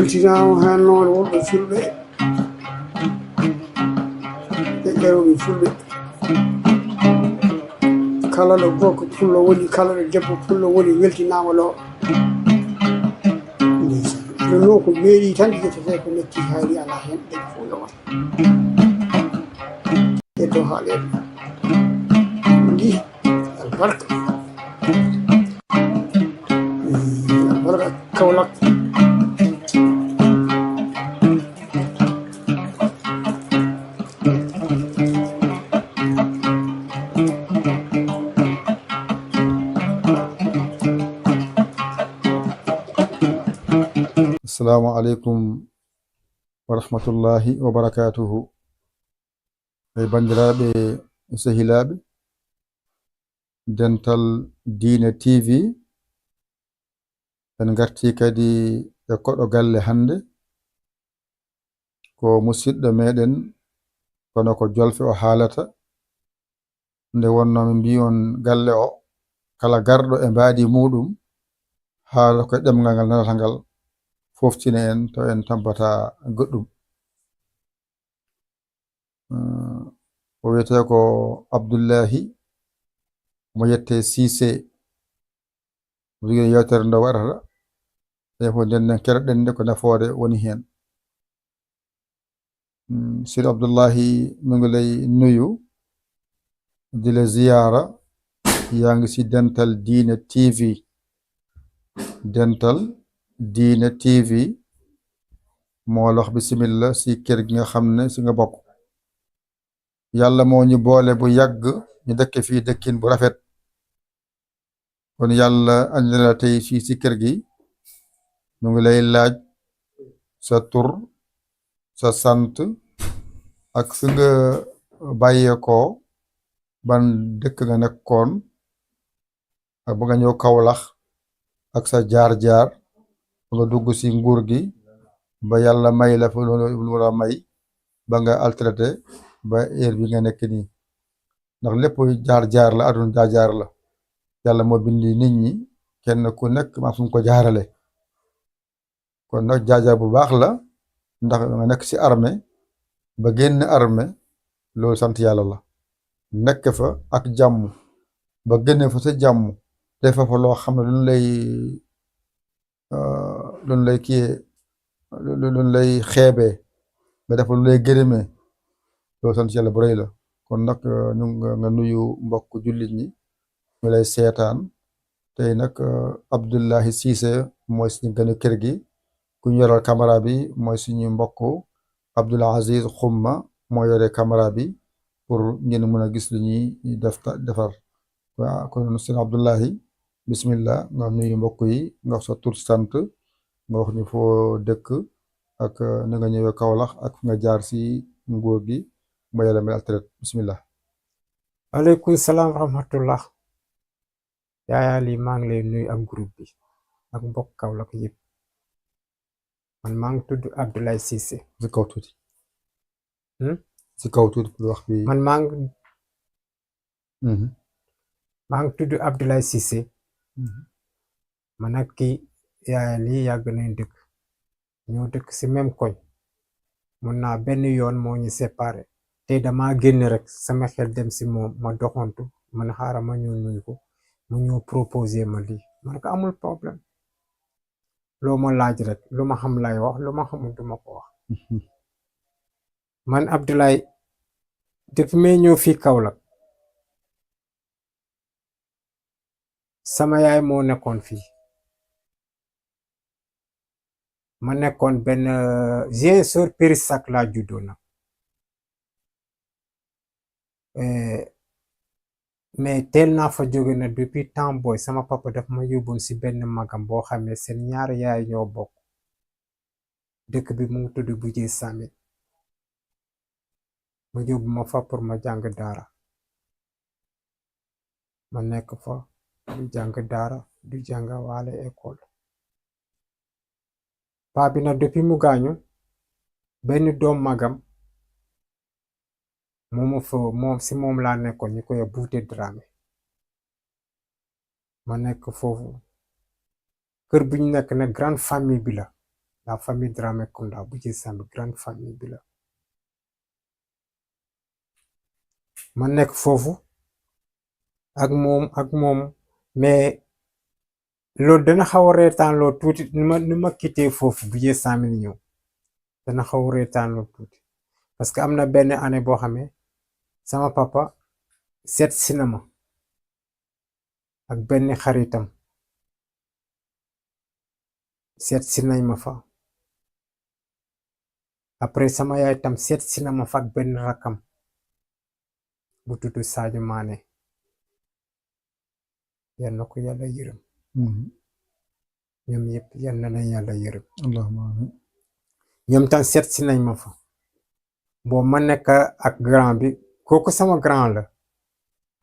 weltinama hen noon wonɓe fulɓe e ƴewɓe fulɓe kala ɗo gorko pullo woni kala ɗo debbo pullo woni weltinama lo ɗum noon ko meeɗi tan ƴettete ko metti haali ala hen ɗen fof yowa e dow haalede ndi albarka albarka Kaolack Assalamu alaikum wa rahmatullahi wa barakatuhu. Bandiraɓe sehilaɓe Dental Dina TV en garti kadi e koɗo galle hande ko musidɗo meɗen kono ko jolfe o haalata nde wonno mi mbi on galle o kala garɗo e mbaadi muɗum haala koye ɗemgal ngal nanata ngal foftine en to en tampata goɗɗum. O wiyete ko Abdoullahi mo yette Cissé jogui yewtere nde waɗata e ko nden kerɗen nde ko nafoore woni hen. Sidi Abdoullahi mi ngi lay nuyu di la ziyara yaa ngi si Dental Dina TV Dental Dina TV moo lox bismillah si kër gi nga xam ne si nga bokk. Yàlla moo ñu boole bu yàgg ñu dëkk fii dëkkin bu rafet kon yàlla andi la tey fii si kër gi ñu ngi lay laaj sa tur sa sant ak fi nga bàyyeekoo ban dëkk nga nekkoon ak ba nga ñëw Kaolack ak sa jaar-jaar ba nga dugg si nguur gi ba yàlla may la fa lu la may ba nga altreté ba heure bi nga nekk nii ndax lépp jaar-jaar la aduna jaar-jaar la yàlla moo bindi nit ñi kenn ku nekk maa fu mu ko jaarale kon nag jaar-jaar bu baax la ndax nga nekk si armée ba génn armée loolu sant yàlla la nekk fa ak jàmm ba génne fa sa jàmm def fa loo xam ne luñ lay kiyee luñ lay xeebee nga def lu lay gërëmee loolu sant yàlla bu rëy la kon nag ñu nga nuyu mbokk jullit ñi ñu lay seetaan tey nag Abdoullahi Cissé mooy suñu gënu kër gi ku ñu yoral caméra bi mooy suñu mbokk Abdoul Aziz Xumma moo yore caméra bi pour ngeen mën a gis lu ñuy defar waaw kon sëñ Abdoullahi bismillah nga nuyu mbokk yi nga wax sa tur sant nga wax ñu foo dëkk ak ni nga ñëwee Kaolack ak fi nga jaar si nguur gi ba yàlla may altret bismillah. aleykum salaam wa rahmatullah Yaya Ali maa ngi lay nuyu ak groupe bi ak mbokk Kaolack yëpp man maa ngi tudd Abdoulaye Cissé si kaw tuuti si kaw tuuti pour wax bi man maa ngi tudd Abdoulaye Cissé man ak kii Yaya Ali yàgg nañ dëkk ñoo dëkk si même koñ mun naa benn yoon moo ñu séparé te dama génn rek sama xel dem si moom ma doxantu man xaaral ma ñëw nuyu ko mu ñëw proposé ma lii man ko amul problème loo ma laaj rek lu ma xam lay wax lu ma xamul duma ko wax man Abdoulaye depuis may ñëw fii Kaolack sama yaay moo nekkoon fii ma nekkoon benn Ziguinchor Périssac laa juddoo nag mais teel naa fa jóge na depuis temps booy sama papa daf ma yóbboon si benn magam boo xamee seen ñaari yaay ñoo bokk dëkk bi mu ngi tudd Bujee Samit ma yóbbu ma fa pour ma jàng daara ma nekk fa du jàng daara du jàng waale école paa bi nag depuis mu gaañu benn doom magam moom si moom laa nekkoon ñu koy Buute Dramé ma nekk foofu kër bu ñu nekk nag grande famille bi la la famille Dramé Kunda bu ci Sambi grande famille bi la ma nekk foofu ak moom mais loolu dana xaw a reetaan loo tuuti ni ma quitté foofu bu jee 100 000 ñëw dana xaw a reetaan loo tuuti parce que am na benn année boo xamee sama papa seet si na ma ak benn xaritam seet si nañ ma fa après sama yaay tam seet si na ma fa ak benn rakam bu tudd Sadio Mané yal na ko yàlla yërëm ñoom yëpp yal na leen yàlla yërëm allahumma amin ñoom tam seet si nañ ma fa boo ma nekk ak grand bi kooku sama grand la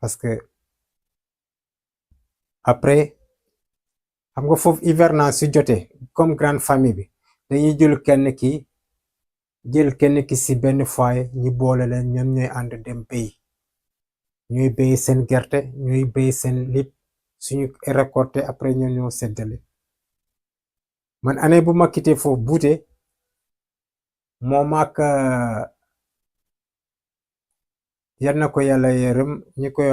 parce que après xam nga foofu hivernage su jotee comme grande famille bi dañuy jël kenn ki si benn foyer ñu boole leen ñoom ñooy ànd dem béy ñooy béy seen gerte ñooy béy seen lépp suñu récolté après ñoom ñoo seddale man année bu ma quitté foofu buute moom ak yal na ko yàlla yërëm ñi koy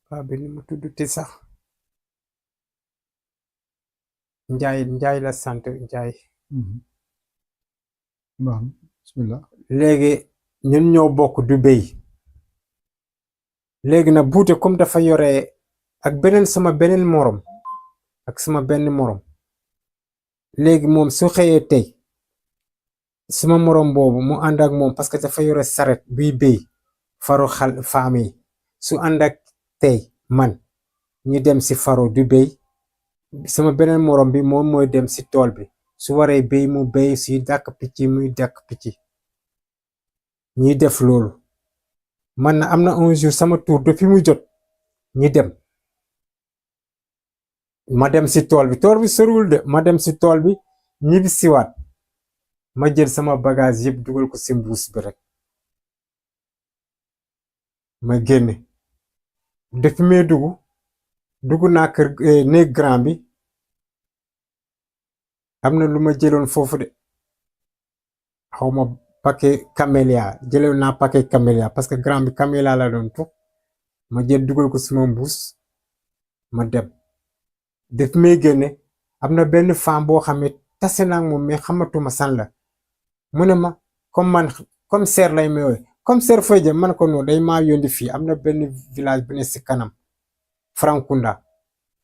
waa bi ni mu tudd ti sax njaay la sant njaay baax na bismillah léegi ñun ñoo bokk du béy léegi nag buute comme dafa yore ak sama beneen morom léegi moom su xëyee tey sama morom boobu mu ànd ak moom parce que dafa yore saret buy béy faro faami yi su ànd ak tey man ñu dem si faro du béy sama beneen morom bi moom mooy dem si tool bi su waree béy mu béy suy dàkk picc muy dàkk picc ñuy def loolu man na am na un jour sama tour depuis mu jot ñi dem ma dem si tool bi soriwul de ma dem si tool bi ñibbi siwaat ma jël sama bagage yëpp dugal ko si mbuus bi rek ma génne depuis may dugg naa kër néeg grand bi am na lu ma jëloon foofu de xawma paquet camélia jëloon naa paquet camélia parce que grand bi camélia la doon tux ma jël dugal ko sama mbuus ma dem def may génne am na benn femme boo xam ne tase naa moom mais xamatuma san la mu ne ma comme seer lay may woowe comme seer fooy jëm man ko noonu day maa yónni fii am na benn village bu ne si kanam Frankunda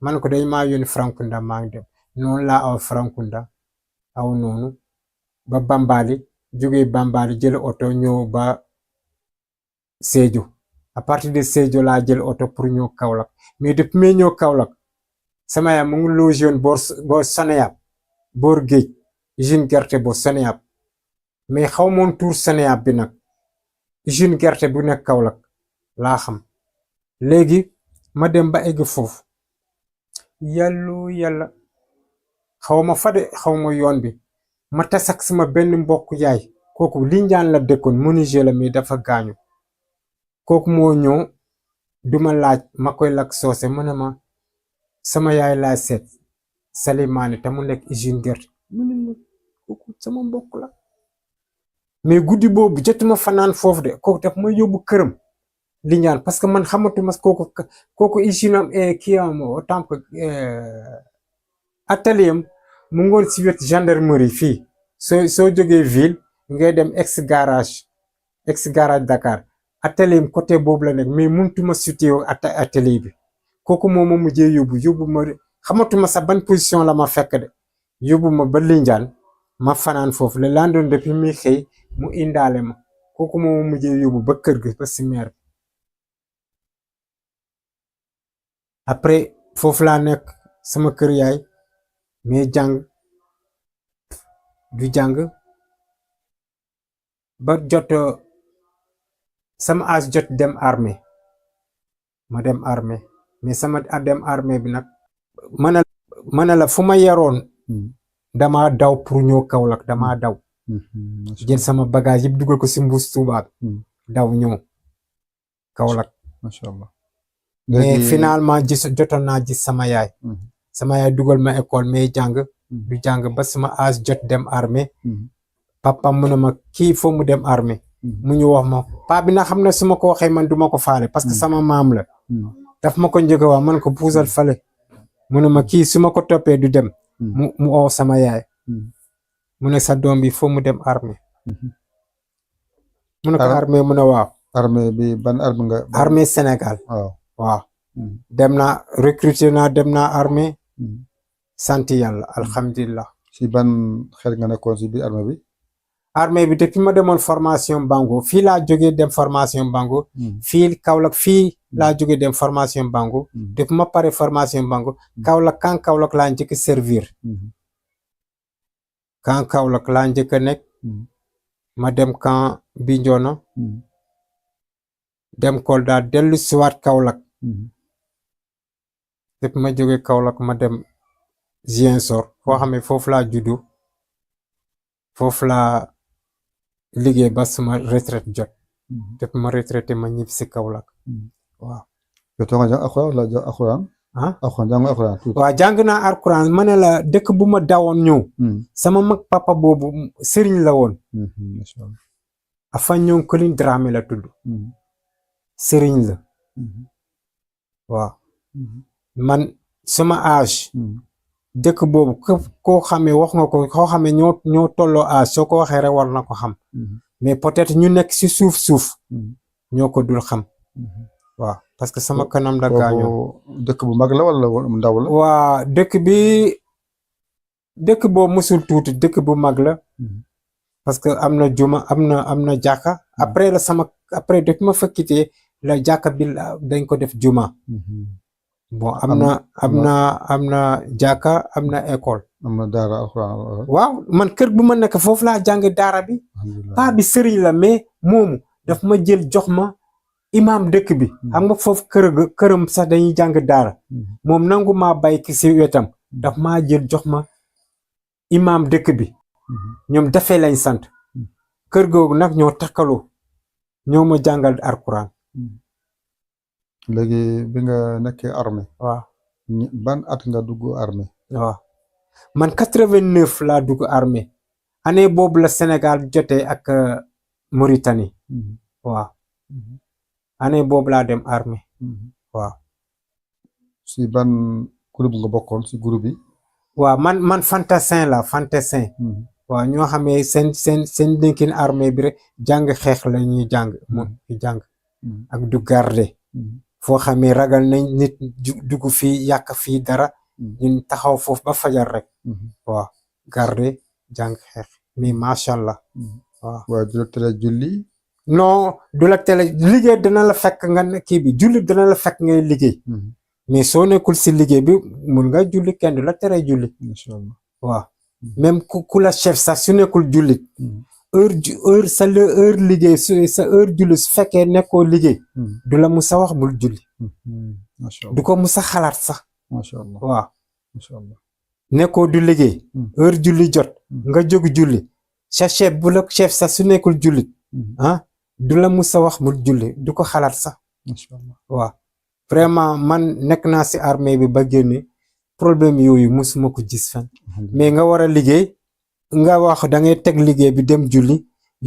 man ko day maa yónni Frankunda maa ngi dem noonu laa aw Frankunda aw noonu ba Bambali jógee Bambali jël oto ñëw ba Sédhiou à partir de Sédhiou laa jël oto pour ñëw Kaolack mais depuis may ñëw Kaolack sama yaay mu ngi logé woon boor Soneyab boor géej usine gerte bo Soneyab mais xaw moon tuur Soneyab bi nag usine gerte bu nekk Kaolack laa xam léegi ma dem ba egg foofu yàlla xaw ma fa de xaw ma yoon bi ma tasak sama benn mbokk yaay kooku Linjaan la dëkkoon menuisier la mais dafa gaañu kooku moo ñëw duma laaj ma koy lak soose mu ne ma sama yaay laa seet Salimaane te mu nekk usine gerte mu ne ma kooku sama mbokk la mais guddi boobu jotuma fanaan foofu de kooku daf ma yóbbu këram Linjaan parce que man xamatuma kooku usine am kii am autant que atelier am mu ngoon si wet gendarmerie fii soo jógee ville ngay dem ex garage Dakar atelier am côté boobu la nekk mais mënutuma situé atelier bi kooku moom ma mujjee yóbbu ma xamatuma sax ban position la ma fekk de yóbbu ma ba Linjaan ma fanaan foofu le lendemain depuis mi xëy mu indaale ma kooku moom ma mujjee yóbbu ba kër ga ba si meer bi après foofu laa nekk sama kër yaay mais jàng ba jot sama âge jot dem armée ma dem armée mais sama dem armée bi nag mën la fu ma yaroon dama daw pour ñëw Kaolack dama daw jël sama bagage yëpp dugal ko si mbuus tubaab daw ñëw Kaolack macha allah mais finalement jotoon naa gis sama yaay dugal ma école mais jàng du jàng ba sama âge jot dem armée papa mu ne ma kii foo mu dem armée mu ñu wax ma paa bi na xam ne su ma ko waxee man duma ko faale parce que sama maam la daf ma ko njëkk a wax man ko puusal fale mu ne ma kii su ma ko toppee du dem mu oo sama yaay mu ne sa doom bi foo mu dem armée mu ne ko armée mu ne waaw armée bi ban armée nga armée Sénégal waaw dem naa recruter naa dem naa armée sant yàlla alhamdulilah si ban xel nga nekkoon si biir armée bi depuis ma demoon formation Bango fii laa jógee dem formation Bango fii Kaolack fii laa jógee dem formation Bango depuis ma pare formation Bango Kaolack laa njëkk servir camp Kaolack laa njëkk a nekk ma dem camp Bignona dem Kolda dellu siwaat Kaolack depuis ma jógee Kaolack ma dem Ziguinchor foo xam ne foofu laa juddu foofu laa liggéey ba suma retraite jot depuis ma retraité ma ñibbi si Kaolack waaw. yow nga jàng alxuraan wala jàng alxuraan. jàng alxuraan tuuti. waaw jàng naa alxuraan ma ne la dëkk bu ma dawoon ñëw. sama mag papa boobu sëriñ la woon. afa ñoom Colin Dramé la tudd. sëriñ la. waaw. man sama âge. dëkk boobu koo xamee wax nga ko koo xamee ñoo tolloo âge soo ko waxee rek war na ko xam. mais peut-être ñu nekk ci suuf. ñoo ko dul xam. waaw parce que sama kanam da gaañoo. dëkk bu mag la wala ndaw la. waa dëkk boobu musul tuuti dëkk bu mag la. parce que am na juma am na jàkka après depuis ma fa quitté la jàkka bi dañ ko def juma. bon am na jàkka am na école. am na daara alxuraan. waaw man kër bu ma nekk foofu laa jàng daara bi. paa bi sëriñ la mais moomu daf ma jël jox ma imaam dëkk bi. xam nga foofu këram sax dañuy jàng daara. moom nangu maa bay ki si wetam. daf maa jël jox ma imaam dëkk bi. ñoom dafee lañ sant. kër googu nag ñoo takkaloo ñoo ma jàngal alxuraan. léegi bi nga nekkee armée. waaw ban at nga dugg armée. waaw man 89 laa dugg armée année boobu la Sénégal jotee ak Mauritanie. waaw année boobu laa dem armée. waaw. si ban groupe nga bokkoon si groupe bi. waaw man fantassin la fantassin. waaw ñoo xamee seen dénkin armée bi rek jàng xeex la ñuy jàng moom ñu jàng. ak du garder. foo xamee ragal nañ nit dugg fii yàq fii dara ñun taxaw foofu ba fajar rek. waaw garder jàng xeex mais macha allah. waaw du la tere julli. non du la tere liggéey dana la fekk nga kii bi julli dana la fekk ngay liggéey. mais soo nekkul si liggéey bi mun nga julli kenn du la tere julli. macha allah waaw même ku la chef sax su nekkul jullit. heure liggéey sa heure julli su fekkee nekkoo liggéey. du la musa wax bul julli. du ko musa xalaat sax. macha allah waaw. macha allah nekkoo du liggéey. heure julli jot. nga jóg julli. sa chef bu la chef sax su nekkul jullit. du la musa wax bul julli du ko xalaat sax. macha allah waaw vraiment man nekk naa si armée bi ba génne problème yooyu musuma ko gis fan. mais nga war a liggéey. nga wax da ngay teg liggéey bi dem julli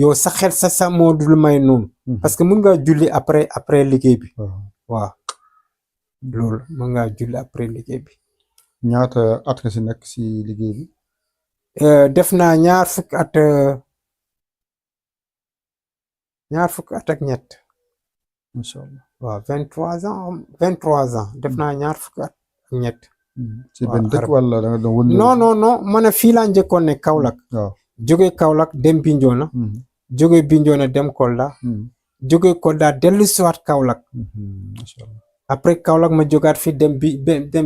yow sa xel sa moo dul may noonu. parce que mun ngaa julli après liggéey bi. waaw loolu mun ngaa julli après liggéey bi. ñaata at nga si nekk si liggéey bi. def naa ñaar fukki at ak ñett. macha allah waaw 23 ans def naa ñaar fukki at ak ñett. ci benn dëkk wala da nga doon non ma ne fii laa njëkkoon ne Kaolack. waaw jóge Kaolack dem Bignona. jóge Bignona dem Kolda. jóge Kolda dellu siwaat Kaolack. macha allah après Kaolack ma jógaat fi dem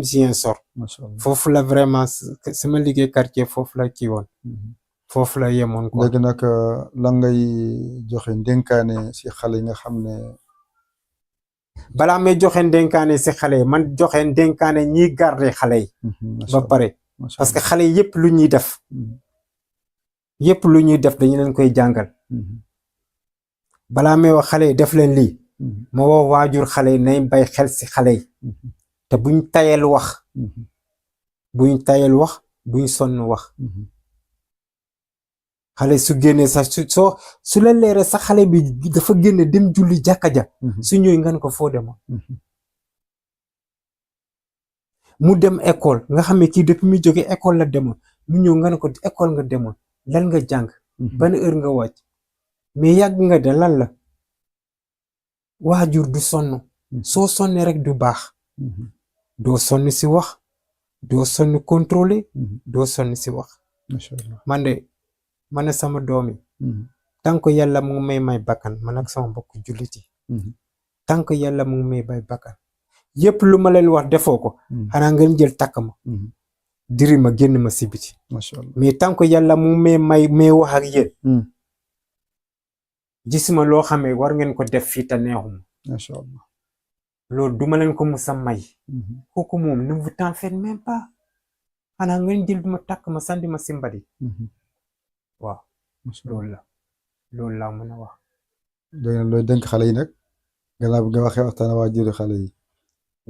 Ziguinchor. macha allah foofu la vraiment sama liggéey quartier foofu la kii woon. foofu la yemoon quoi. léegi nag la ngay joxe ndénkaane si xale yi nga xam ne. balaa may joxe ndénkaane si xale yi man joxe ndénkaane ñiy garder xale yi. ba pare parce que xale yi yëpp lu ñuy def. dañu leen koy jàngal. balaa may wax xale yi def leen lii. ma wax waajur xale yi nañ bay xel si xale yi. te buñ tayel wax. buñ sonn wax xale su génnee sax su la leere sax xale bi dafa génne dem julli jàkka ja su ñëwee nga ne ko foo demoon mu dem école nga xam ne kii depuis mu jóge école la demoon mu ñëw nga ne ko école nga demoon lan nga jàng ban heure nga wàcc mais yàgg nga de lan la waajur du sonn soo sonnee rek du baax doo sonn si wax doo sonn contrôler doo sonn si wax man de sama doom yi tant que yàlla mu ngi may bakkan man ak sama mbokk jullit yi tant que yàlla mu ngi may bakkan yépp lu ma leen wax defoo ko xanaa ngeen jël takk ma diri ma génn ma si biti mais tant que yàlla mu ngi may wax ak yéen gisuma loo xamee war ngeen ko def fii te neexuma macha allah loolu duma leen ko musa may kooku moom ne vous t'en faites même pas xanaa ngeen jël duma takk ma sandi ma si mbadi waaw loolu laa mën a wax dégg looy dénk xale yi nag gannaaw bi nga waxee waxtaan waajuri xale yi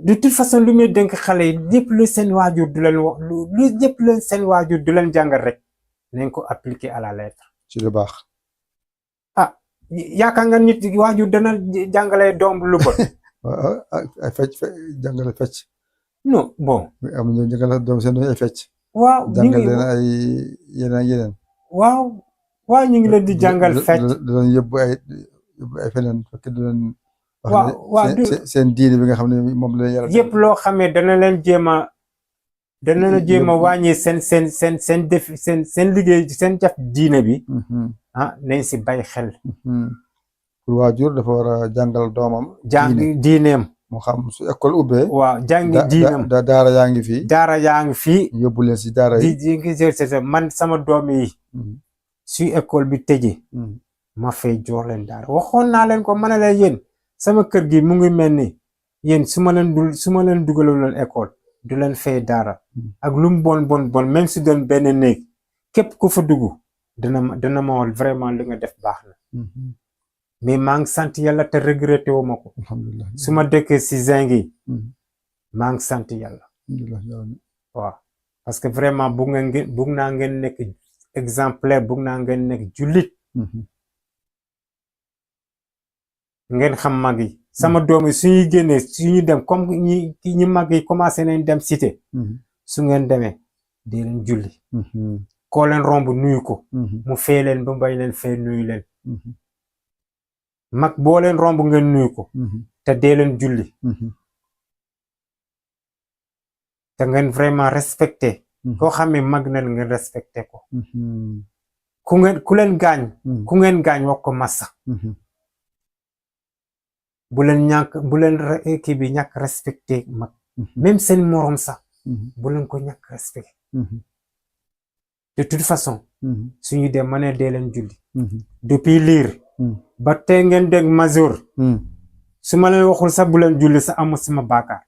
de toute façon lu muy dénk xale yi lépp lu seen waajur du leen wax lu lépp lu seen waajur du leen jàngal rek nañ ko appliquer à la lettre ci lu baax yaakaar nga nit waajur dana jàngale doom lu bon ay fecc jàngale fecc non bon am ñu jàngale doom seen ay fecc waaw jàngal leen ay yeneen waaw ñu ngi leen di jàngal fecc du leen yóbbu ay feneen fekk du leen waaw seen diine bi nga xam ne moom la yàlla yëpp loo xamee dana leen jéem a wàññi seen liggéey seen jaf diine bi nañ si bay xel pour waajur dafa war a jàngal doomam diineem mu xam su école ubbee waaw jàngi diineem daara yaa ngi fii yóbbu leen si daara yi man sama doom yi su école bi tëjee ma fay jox leen daara waxoon naa leen ko mën a leen yéen sama kër gi mu ngi mel ni yéen su ma leen dugaloon école du leen fay daara ak lu mu bon même su doon benn néeg képp ku fa dugg dana ma wax vraiment li nga def baax na mais maa ngi sant yàlla te regretté wu ma ko su ma dëkkee si zingi maa ngi sant yàlla waaw parce que vraiment bugg naa ngeen nekk exemplaire bugg naa ngeen nekk jullit ngeen xam mag yi sama doom yi suñuy génnee suñuy dem comme ñi mag yi commencé nañ dem cité su ngeen demee dee leen julli koo leen romb nuyu ko mu fay leen ba bay leen fay nuyu leen mag boo leen romb ngeen nuyu ko te dee leen julli te ngeen vraiment respecté koo xamee mag na ngeen respecté ko ku leen gaañ wax ko massa bu leen kii bi ñàkk respecté mag même seen morom sax bu leen ko ñàkk respecté de toute façon suñu dem ma ne dee leen julli depuis liir ba tey ngeen dégg majeur su ma leen waxul sax bu leen julli sax amul sama baakaar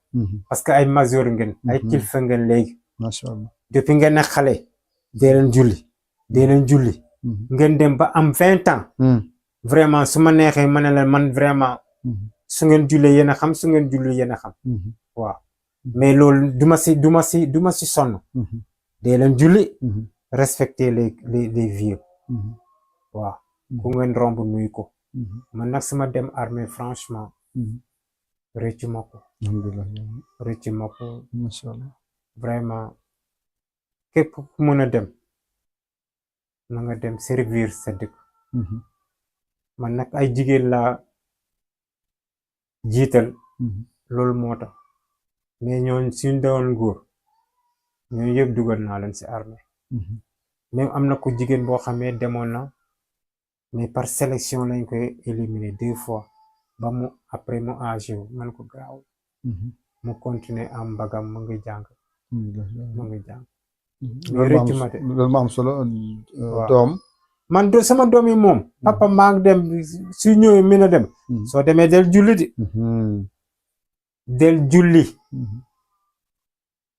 parce que ay majeur ngeen ay kilifa ngeen léegi macha allah depuis ngeen ne xale dee leen julli ngeen dem ba am 20 ans vraiment su ma neexee ma ne leen man vraiment su ngeen jullee yéen a xam su ngeen julli yéen a xam waaw mais loolu du ma si sonn dee leen julli respecter les vieux waaw ku ngeen romb nuyu ko man nag sama dem armée franchement rëccu ma ko macha allah vraiment képp ku mën a dem na nga dem servir sa dëkk man nag ay jigéen laa jiital loolu moo tax mais ñooñ suñ doon góor ñooñu yëpp dugal naa leen ci armée même am na ko jigéen boo xamee demoon na mais par sélection lañ koy éliminer 2 fois ba mu après mu âgé wu man ko gaaw mu continuer am mbagam mu ngi jàng loolu ma am solo doom man sama doom yi moom papa maa ngi dem su ñëwee mën a dem soo demee del julli di del julli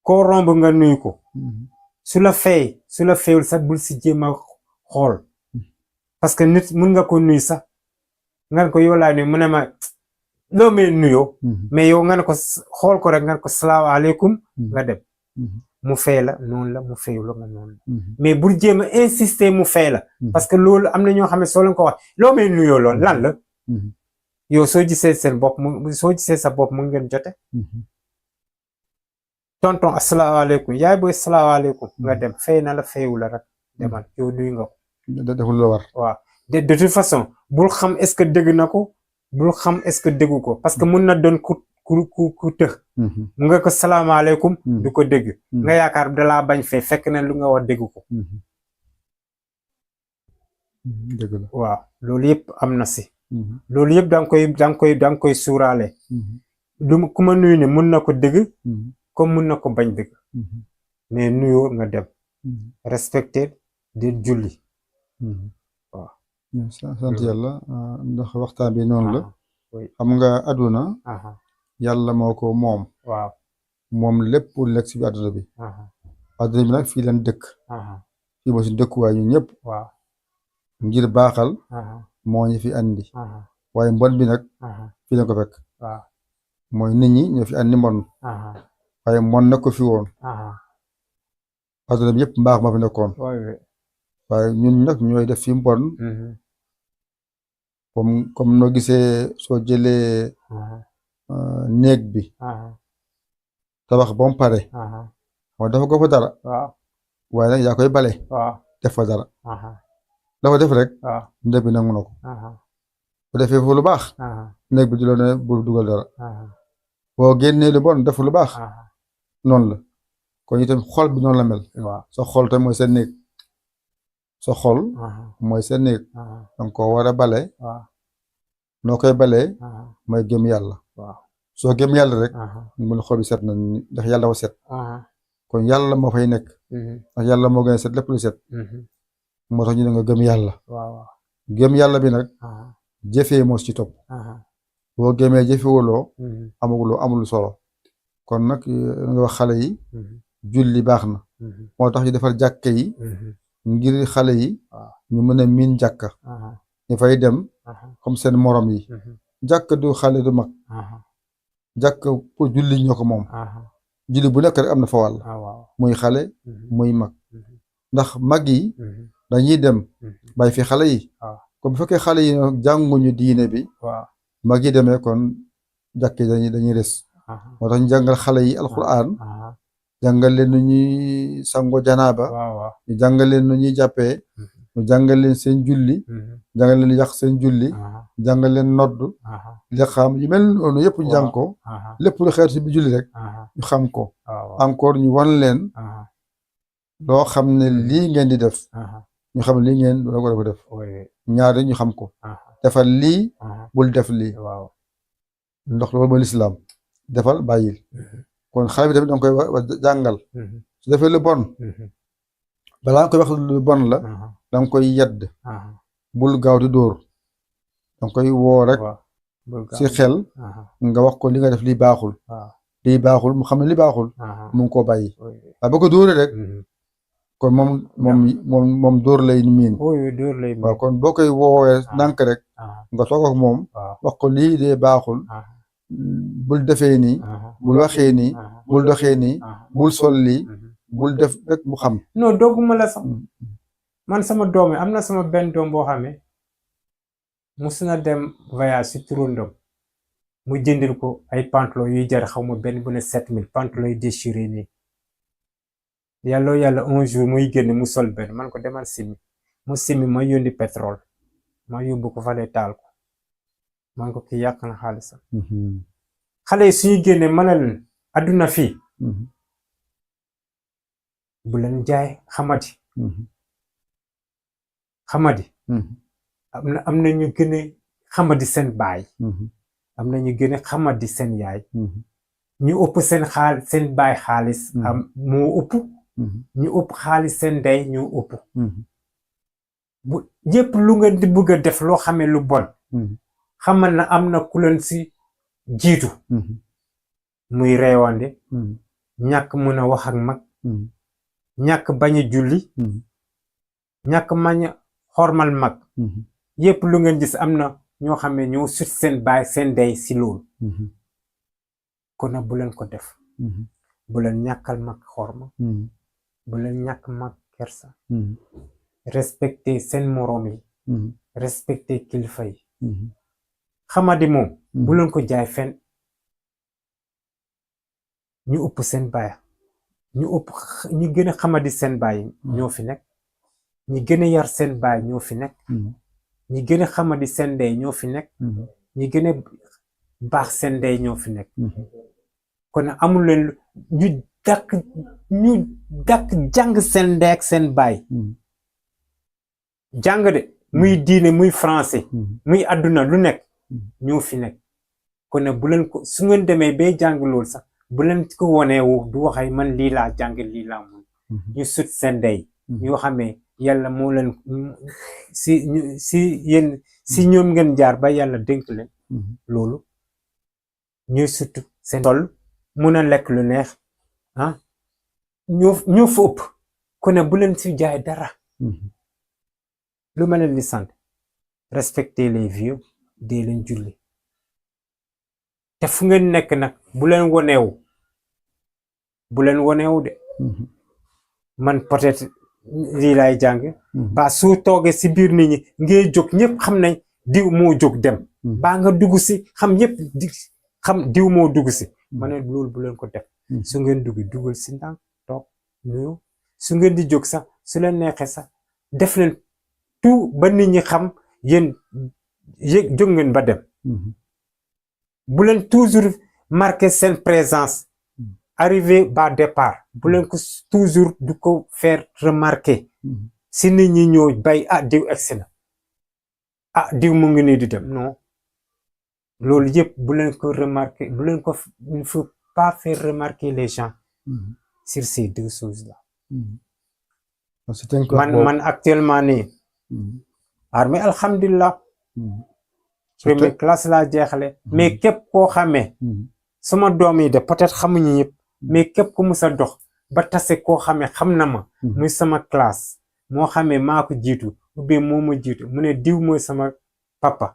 koo romb nga nuyu ko su la fayul sax bul si jéem a xool parce que nit mun nga ko nuyu sax nga ko yow laa nuyu mu ne ma loo may nuyoo mais yow nga ne ko xool ko rek nga ne ko salaamaaleykum nga dem mu fay la noonu la mu fayu la nga noonu la mais bul jéem a insister mu fay la parce que loolu am na ñoo xam ne soo leen ko wax loo may nuyoo lool lan la yow soo gisee seen bopp soo gisee sa bopp mu ngeen jote tonton asalaamaaleykum yaay booy asalaamaaleykum nga dem fay na la fayu la rek demal yow nuyu nga ko deful la war waaw de toute façon bul xam est-ce que dégg na ko bul xam est-ce que déggu ko parce que mun na doon ku tëx mu nga ko salaamaaleykum du ko dégg nga yaakaar dalaa bañ fee fekk na lu nga wax dégg ko dëgg la waaw loolu yëpp am na si loolu yëpp da nga koy suuraale du ku ma nuyu ne mun na ko dégg comme mun na ko bañ dégg mais nuyoo nga dem respecté di julli waaw sant yàlla ndax waxtaan bi noonu la xam nga àdduna yàlla moo ko moom waaw moom lépp lu nekk si àdduna bi àdduna bi nag fii leen dëkk fii moo si dëkkuwaay ñu ñëpp waaw ngir baaxal moo ñu fi andi waaye mbon bi nag fii leen ko fekk waaw mooy nit ñi ñoo fi andi mbon waaye mbon nag ko fi woon àdduna bi yëpp mbaax moo fi nekkoon waaye ñun nag ñooy def fi mbon comme noo gisee soo jëlee néeg bi tabax ba mu pare moo dafa ko fa dara waaye nag yaa koy bale def fa dara la fa def rek néeg bi nangu na ko bu defee foofu lu baax néeg bi di loo ne bul dugal dara boo génnee lu bon def lu baax noonu la kon itam xol bi noonu la mel sa xol tam mooy seen néeg sa xol mooy seen néeg danga ko war a bale noo koy balee mooy gëm yàlla soo gëm yàlla rek mun xol bi set na ndax yàlla dafa set kon yàlla moo fay nekk ndax yàlla moo gën a set lépp lu set moo tax ñu ne nga gëm yàlla gëm yàlla bi nag jëfee moo ci topp boo gëmee jëfewuloo amul solo kon nag nga wax xale yi julli baax na moo tax ñu defar jàkka yi ngir xale yi ñu mën a miin jàkka ñu fay dem comme seen morom yi jàkka du xale du mag jàkka pour julli ñoo ko moom julli bu nekk rek am na fa wàll muy xale muy mag ndax mag yi dañuy dem bàyyi fi xale yi comme bu fekkee xale yi jànguñu diine bi mag yi demee kon jàkk yi dañuy res moo tax ñu jàngal xale yi alquran jàngal leen nu ñuy sango janaaba ñu jàngal leen nu ñuy jàppee ñu jàngal leen seen julli jàngal leen yàq seen julli jàngal leen nodd li xam yu mel noonu yëpp ñu jàng ko lépp lu xeetu si bi julli rek ñu xam ko encore ñu wan leen loo xam ne lii ngeen di def ñu xam ne lii ngeen doo ko def ñaari ñu xam ko defal lii bul def lii ndox loolu mooy lislaam defal bàyyil kon xale bi tamit danga koy jàngal su defee lu bon balaa nga koy wax lu bon la danga koy yedd bul gaaw di dóor danga koy woo rek si xel nga wax ko li nga def lii baaxul mu xam ne li baaxul mu ngi koo bàyyi waaye boo ko dóoree rek kon moom dóor lay miin waaw kon boo koy woowee ndànk rek nga toog ak moom wax ko lii dee baaxul bul defee nii bul waxee nii bul doxee nii bul sol lii bul def rek mu xam non dogguma la sax man sama doom yi am na sama benn doom boo xam ne mus na dem voyage si turandom mu jëndil ko ay pantalon yuy jar xaw ma benn bu ne 7000 pantalon yu déchiré nii yàlla un jour muy génn mu sol benn man ko demal simi mu simi ma yónni pétrole ma yóbbu ko fale taal ko man ko kii yàq na xaalisam xale yi suñu génne mën a leen adduna fii bu leen jaay xamadi am na ñu gën a xamadi seen baay am na ñu gën a xamadi seen yaay ñu ëpp seen baay xaalis moo ëpp ñu ëpp xaalis seen ndey ñu ëpp bu yépp lu nga di bëgg a def loo xamee lu bon xamal na am na ku leen si jiitu muy reewande ñàkk mën a wax ak mag ñàkk bañ a julli ñàkk mañ a xormal mag yépp lu ngeen gis am na ñoo xam ne ñoo sut seen baay seen ndey si loolu kon nag bu leen ko def bu leen ñàkkal mag xorma bu leen ñàkk mag kersa respecté seen moroom yi respecté kilifa yi xamadi moom bu leen ko jaay fenn ñu ëpp seen baay ñu gën a xamadi seen baay ñoo fi nekk ñi gën a yar seen baay ñoo fi nekk ñi gën a xamadi seen ndey ñoo fi nekk ñi gën a baax seen ndey ñoo fi nekk kon amul leen ñu dàkk jàng seen ndey ak seen baay jàng de muy diine muy français muy àdduna lu nekk ñoo fi nekk kon bu leen ko su ngeen demee bay jàng loolu sax bu leen ko woneewu du waxay man lii laa jàng lii laa mun ñu sut seen ndey ñoo xamee yàlla moo leen si ñoom ngeen jaar ba yàlla dénk leen loolu ñuy sut seen tool mun a lekk lu neex ñoo fa ëpp kon bu leen si jaay dara lu ma leen di sant respecter les vieux dee leen julli te fu ngeen nekk nag bu leen woneewu de man peut-être lii laay jàng ba su toogee si biir nit ñi ngay jóg ñëpp xam nañ diw moo jóg dem baa nga dugg si xam ñëpp xam diw moo dugg si ma ne loolu bu leen ko def su ngeen dugal si ndànk toog nuyu su ngeen di jóg sax su leen neexee sax def leen tout ba nit ñi xam yéen jóg ngeen ba dem bu leen toujours marquer seen présence arrivé bas départ bu leen ko toujours du ko faire remarquer si nit ñi ñoo bay diw egsi na diw mu ngi nii di dem non loolu yëpp bu leen ko remarquer bu leen ko il faut pas faire remarquer les gens sur ces deux choses là man actuellement nii armée alhamdulillah première classe laa jeexale mais képp koo xamee sama doom yi de peut-être xamuñu ñëpp mais képp ku musa dox ba tase koo xamee xam na ma muy sama classe moo xamee maa ko jiitu ou bien moo ma jiitu mu ne diw mooy sama papa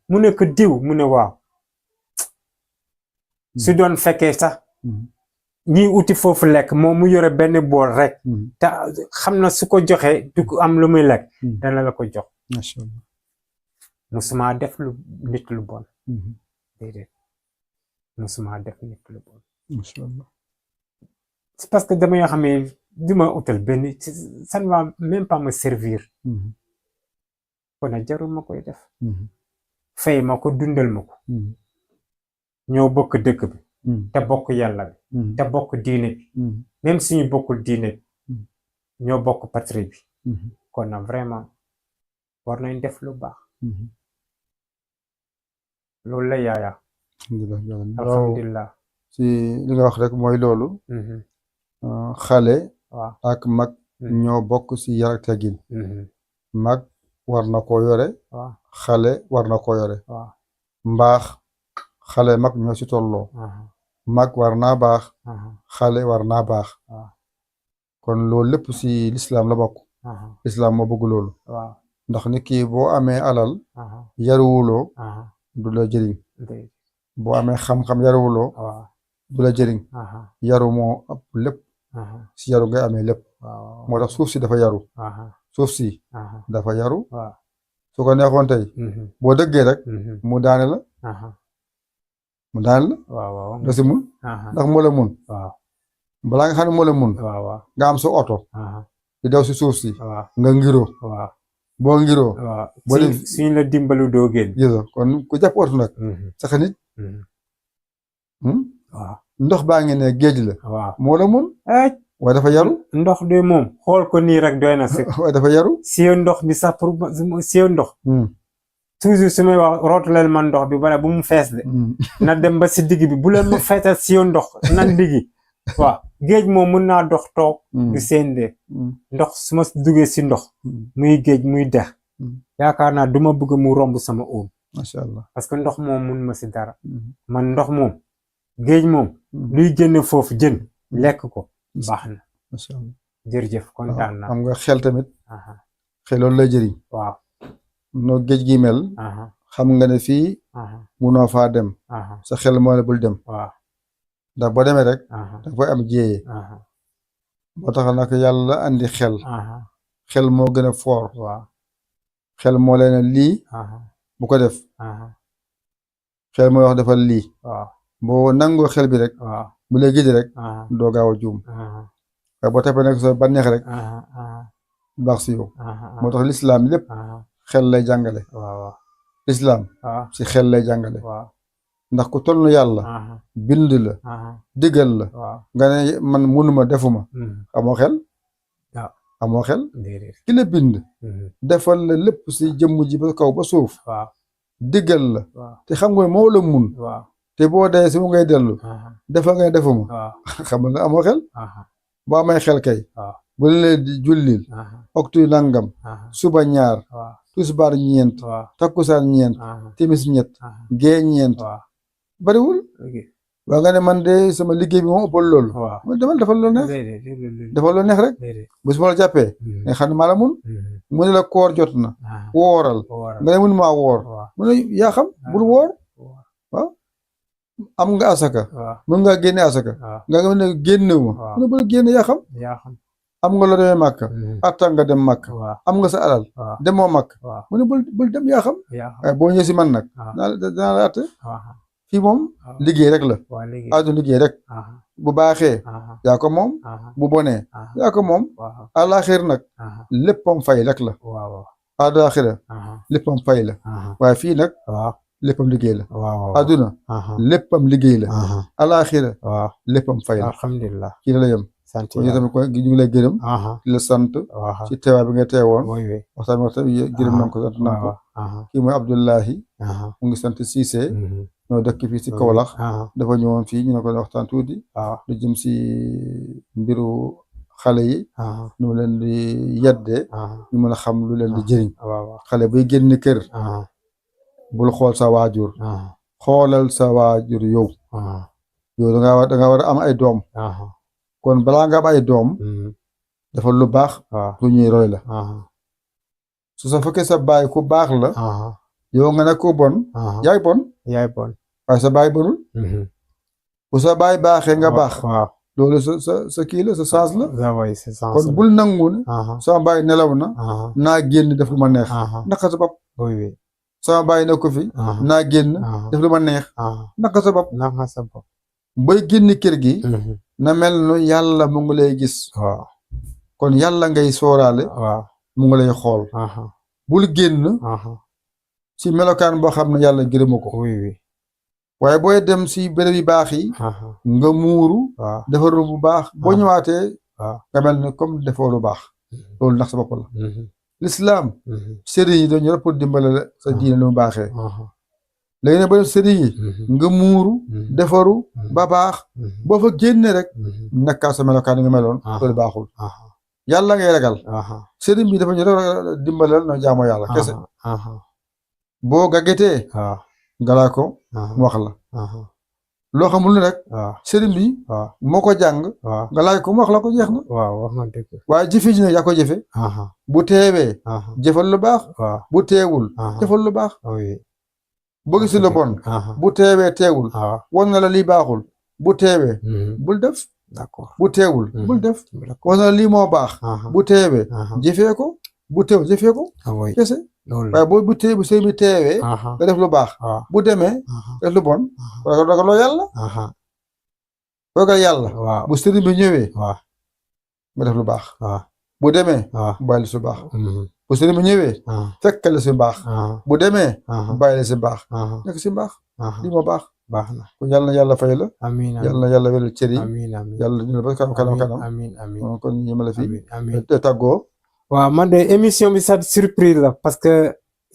mu ne ko diw mu ne waaw su doon fekkee sax ñiy uti foofu lekk moom mu yore benn bool rek te xam na su ko joxee du ko am lu muy lekk dana la ko jox musuma def nit lu bon déedéet musuma def nit lu bon c'est parce que dama yoo xam ne du ma utal benn ça ne va même pas me servir kon a jarul ma koy def fay ma ko dundal ma ko ñoo bokk dëkk bi te bokk yàlla bi te bokk diine bi même suñu bokkul diine bi ñoo bokk patrie bi kon na vraiment war nañ def lu baax loolu la yaaya alhamdulilah si li nga wax rek mooy loolu xale ak mag ñoo bokk si yar ak teggin mag war na ko yore xale war na ko yore mbaax xale mag ñoo si tolloo mag war naa baax xale war naa baax kon loolu lépp si lislaam la bokk lislaam moo bëgg loolu ndax nit ki boo amee alal yaruwuloo du la jëriñ boo amee xam-xam yaruwuloo du la jëriñ yaru moo ëpp lépp si yaru ngay amee lépp moo tax suuf si dafa yaru suuf si dafa yaru su ko neexoon tey boo dëggee rek mu daane la nga si mun ndax moo la mun balaa nga xam ne moo la mun nga am sa oto di daw si suuf si nga ngiroo boo ngiroo boo dem suñu la dimbalu doo génn giso kon ku jàpp oto nag sax nit ndox baa ngi ne géej la moo la mun waaye dafa yaru ndox de moom xool ko nii rek doy na si waaye dafa yaru siyo ndox bi sax pour siyo ndox toujours su may wax rootuleel man ndox bi bala bu mu fees de na dem ba si digg bi bu leen ma feetal siyo ndox nan diggi waaw géej moom mun naa dox toog du seen de ndox su ma duggee si ndox muy géej muy dex yaakaar naa duma bëgg mu romb sama óom macha allah parce que ndox moom mun ma si dara man ndox moom géej moom luy génn foofu jën lekk ko baax na macha allah jërëjëf kontaan naa xam nga xel tamit xel loolu lay jëriñ waaw noo géej gi mel xam nga ne fii munoo faa dem sa xel moo ne bul dem ndax boo demee rek aha da fay am jéeye aha moo tax nag yàlla andi xel aha xel moo gën a foor waaw xel moo leen ne lii aha bu ko def aha xel mooy wax defal lii waaw boo nangoo xel bi rek waaw bu lay gidi rek aha doo gaaw a juum aha waaye boo toppee nag sa bànneex rek aha aha du baax si yow aha moo tax lislaam lépp aha xel lay jàngale waaw lislaam waaw si xel lay jàngale waaw ndax ku toll na yàlla aha bind la aha digal la waaw nga ne man munuma defuma amoo xel waaw amoo xel déedéet ki la bind defal la lépp si jëmm ji ba kaw ba suuf waaw digal la waaw te xam nga moo la mun waaw te boo dee si mu ngay dellu aha defal ngay defuma waaw xam nga amoo xel aha boo amee xel kay waaw bu leen di jullil aha waxtu nangam aha suba ñaar waaw tisbaar ñeent waaw takkusaan ñeent aha timis ñett aha gee ñeent waaw bariwul ok waa nga ne man de sama liggéey bi moo ëppal loolu waaw man demal defal loo neex déedéet déedéet defal loo neex rek déedéet bés bu ma la jàppee nga xam ne maa la mun mu ne la koor jot na aha wooral waral nga ne mun maa woor waaw mu ne yaa xam bul woor waaw am nga asaka waaw mën ngaa génne asaka waaw nga ne génnewu ma waaw. mu ne bul génne yaa xam yaa xam am nga loo demee màkk atta nga dem màkk waaw am nga sa alal waaw demoo màkk waaw mu ne bul dem yaa xam yaa xam waaye boo ñëwee si man nag waaw dinaa la atte waaw fii moom waaw liggéey rek la waaw léegi àdduna liggéey rek aha bu baaxee aha yaa ko moom aha bu bonee aha yaa ko moom waaw àlaaxir nag aha léppam fay rek la waaw àlaaxira aha léppam fay la aha waaye fii nag waaw léppam liggéey la waaw àdduna aha léppam liggéey la aha àlaaxira waaw léppam fay la alhamdulillah kii la yem sant kon ñu yàlla tamit ko ñu ngi lay gërëm aha di la sant waaw ci teewaay bi nga teewoon woy we waxtaan bi waxtaan bi gërëm nañ ko sant nañ ko waaw aha kii mooy Abdullahi aha mu ngi sant Cissé ñoo dëkk fii si Kaolack aha dafa ñëwoon fii ñu ne ko waxtaan tuuti waaw lu jëm si mbiru xale yi aha nu mu leen di yeddee aha ñu mën a xam lu leen di jëriñ waaw waaw xale buy génn kër aha bul xool sa waajur aha xoolal sa waajur yow aha yow da nga war a am ay doom aha kon balaa nga am ay doom dafa lu baax waaw lu ñuy roy la aha su sa fekkee sa baay ku baax la aha yow nga ne ko bon aha yaay bon yaay bon waaye sa baay bonul bu sa baay baaxee nga baax waaw loolu sa kii la sa chance la zaway c'est sens kon bul nangu ne aha sama baay nelaw na aha naa génn def lu ma neex aha naka sa bopp woy we sama baay ne ko fi aha naa génn aha def lu ma neex aha naka sa bopp naka sa bopp booy génn kër gi na mel nu yàlla mu ngi lay gis waaw kon yàlla ngay sooraale waaw mu ngi lay xool aha bul génn aha si melokaan boo xam ne yàlla gërëma ko woy we waaye booy dem si béréb yu baax yi aha nga muuru waaw defaru bu baax boo ñëwaatee waaw nga mel ne comme defoo lu baax loolu ndax sa bopp la lislaam sëriñ yi dañu rek pour dimbale la sa diine lu mu baaxee aha léegi nag ba sëriñ yi nga muuru defaru ba baax boo fa génne rek nekkaa sa melokaan yi nga meloon loolu baaxul aha yàlla ngay ragal aha sëriñ bi dafa ñu rek dimbalal na jaamoo yàlla kese aha boo gàggetee waaw galaa ko aha mu wax la aha loo xamul ne rek waaw sëriñ bi waaw moo ko jàng waaw nga laaj ko mu wax la ko jeex na waaw wax nga dëgg waaye jëfe ji nag yaa ko jëfe aha bu teewee aha jëfal lu baax waaw bu teewul aha jëfal lu baax woy boo gis lu bon aha bu teewee teewul waaw won na la lii baaxul bu teewee bul def d'accord bu teewul bul def d'accord won na la lii moo baax aha bu teewee aha jëfee ko bu teew jëfee ko woy kese loolu waaye boo bu tee bu sëy bi teewee aha nga def lu baax waaw bu demee aha def lu bon ragaloo yàlla aha ragal yàlla waaw bu sëriñ bi ñëwee waaw nga def lu baax waaw bu demee waaw bàyyi su baax bu sëriñ bi ñëwee aha fekkale si baax aha bu demee aha bàyyi si baax aha nekk si baax aha lii moo baax baax na kon yàlla na yàlla fay la amiin yàlla na yàlla wéral cër yi amiin amiin yàlla ñu la ba kanam amiin amiin kon ñu ñëmale fii amiin amiin te tàggoo waaw man de émission bi sax surprise la parce que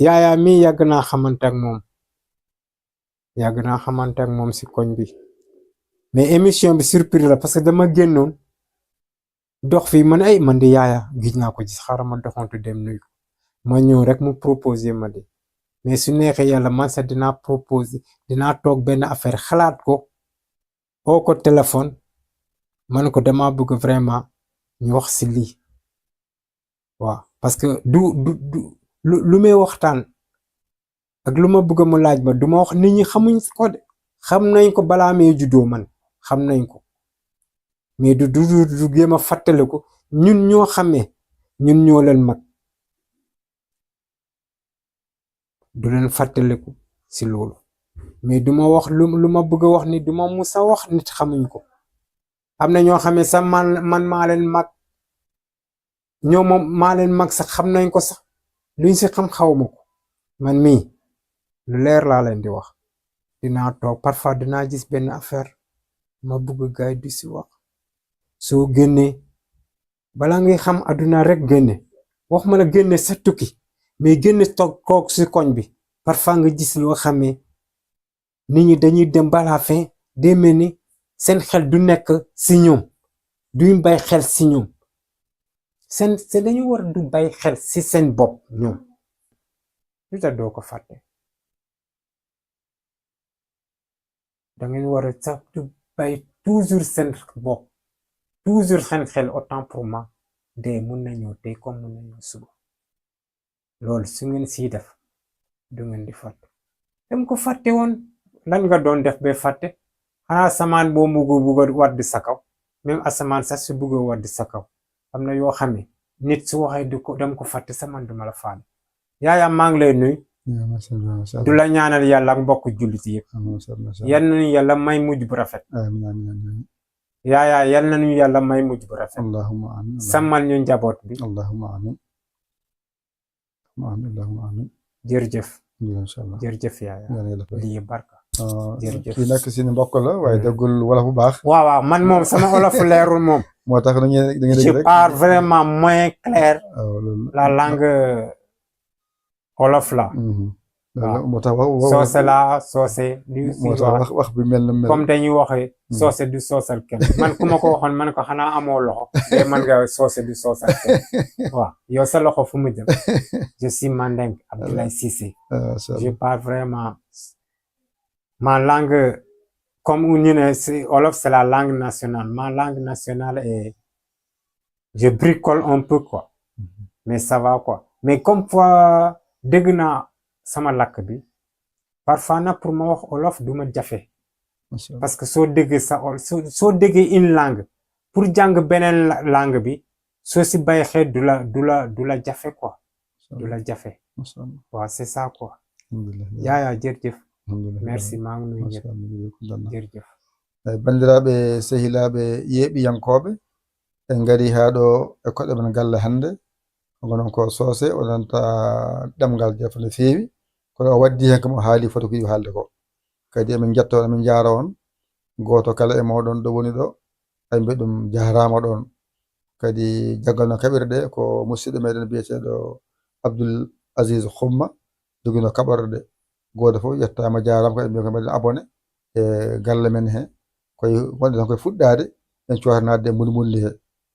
Yaya mi yàgg naa xamante ak moom yàgg naa xamante ak moom si koñ bi mais émission bi surprise la parce que dama génnoon dox fii man ay man di Yaya gis naa ko gis xaaral ma doxantu dem nuyu ko ma ñëw rek mu proposé ma de mais su neexee yàlla man sax dinaa toog benn affaire xalaat ko oo ko téléphone man ko dama bëgg vraiment ñu wax si lii waaw parce que du lu may waxtaan ak lu ma bëgg mu laaj ma du ma wax nit ñi xamuñ ko de xam nañ ko balaa may juddoo man xam nañ ko mais du jéem a fàttaliku ñun ñoo xamee ñun ñoo leen mag du leen fàttaliku si loolu mais duma wax lu ma bëgg a wax ni duma musa wax nit xamuñ ko am na ñoo xamee sax man maa leen mag ñoo moom maa leen mag sax xam nañ ko sax luñ si xam xawma ko man mii lu leer laa leen di wax dinaa toog parfois dinaa gis benn affaire ma bëgg gaay di si wax soo génnee balaa ngay xam àdduna rek génne wax ma la génne sa tukki mais génne toog si koñ bi parfois nga gis loo xamee nit ñi dañuy dem ba la fin day mel ni seen xel du nekk si ñoom duñ bay xel si ñoom seen dañu war du bay xel si seen bopp ñoom lu tax doo ko fàtte da ngeen war a sax du bay toujours seen bopp toujours seen xel autant pour moi de mun na ñëw tey comme mun na ñëw suba loolu su ngeen siy def du ngeen di fàtte dem ko fàtte woon lan nga doon def ba fàtte xanaa asamaan boo bugg a wadd sa kaw même asamaan sax su bugg a wadd sa kaw am na yoo xam ne nit su waxee dem ko fàtte sa man duma la faale yaaya maa ngi lay nuyu du la ñaanal yàlla ak mbokk jullit yëpp yal nañu yàlla may mujj bu rafet yaaya yal nañu yàlla may mujj bu rafet allahumma amin sàmmal ñu njaboot bi allahumma amin allahumma amin jërëjëf inshallah jërëjëf yaaya lii barka jërëjëf kii nag suñu mbokk la waaye déggul wolof bu baax waaw man moom sama olof leerul moom moo tax da ngeen dégg je rek parle vraiment moins clair la langue olof la moo tax soose la soose moo tax wax bi mel na mel comme dañuy waxee soose du soosal kenn man ku ma ko waxoon man ko xanaa amoo loxo mais man nga soose du soosal kenn waaw yow sa loxo fu mu jëm je suis Mandeng Abdoulaye Cissé je parle vraiment ma langue comme ñu ne olof c'est la langue nationale ma langue nationale est je bricole un peu quoi mais ça va quoi mais comme fois dégg naa sama làkk bi parfois nag pour ma wax olof du ma jafe parce que soo déggee soo déggee une langue pour jàng beneen langue bi soo si bay xel du la jafe quoi du la jafe waaw c'est ça quoi yaaya jërëjëf merci maa ngi nuyu ñëpp jërëjëf bandiraɓe sehilaɓe yeeɓiyankoɓe en gari ha ɗo e koɗe men galle hannde gonon ko soose o nanta ɗemgal jeefa no feewi kono o waddi hen kam o haali foto ko yiɗi haalde ko kadi emin jetta on emin jaara on goto kala e moɗon ɗo woni ɗo ay mbiɗa ɗum jarama ɗon kadi jaggal no kaɓirɗe ɗe ko musidɗo meɗen biyeteɗo Abdoul Aziz Xumma jogino kaɓorɗe ɗe goto fof yettama jarama kadi mbiya ko mbaɗen abonné e galle men he koye wonde tan koye fuɗɗade en cotanade e mulmulli he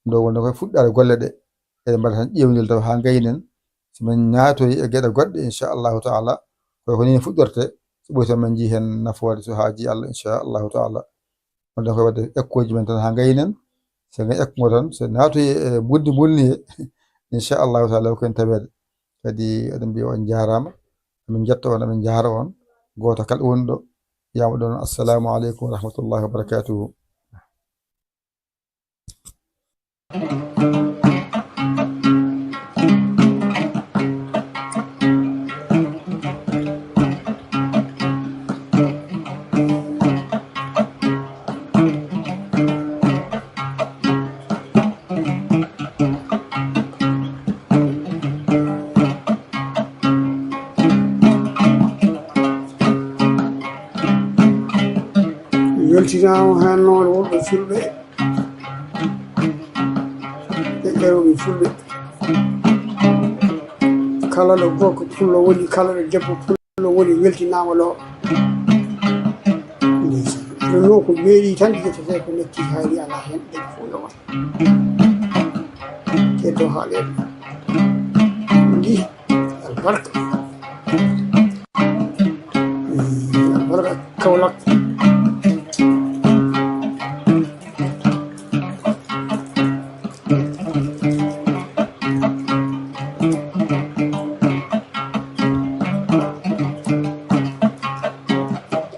ɗo wonde koye fuɗɗade golle ɗe eɗen mbaɗa tan ƴewnil taw ha gaynen somin ñaatoyi e gueɗe goɗɗe inchallahu taala koye ko ni fuɗɗorte so ɓoyi tan min jii hen nafoore so haaji Allah inchallahu taala wonde koye wadde ekkoji men tan ha gaynen so gayi ekkugo tan so naatoyi e buddi mulni he inchallahu taala koyen tawede kadi eɗen mbiya on jarama emin jetta on emin jaara on goto kala woni ɗo yama ɗon assalamu aleykum wa rahmatullahi wa barakatuhu weltinama hen noon wonɓe fulɓe e ƴewɓe fulɓe kala ɗo gorko pullo woni kala ɗo debbo pullo woni weltinama ɗo ɗo ko meeɗi tan ƴettete ko letti haali ala hen ɗen fo yowa keddo haaleɗo ndi albarka albarka Kaolack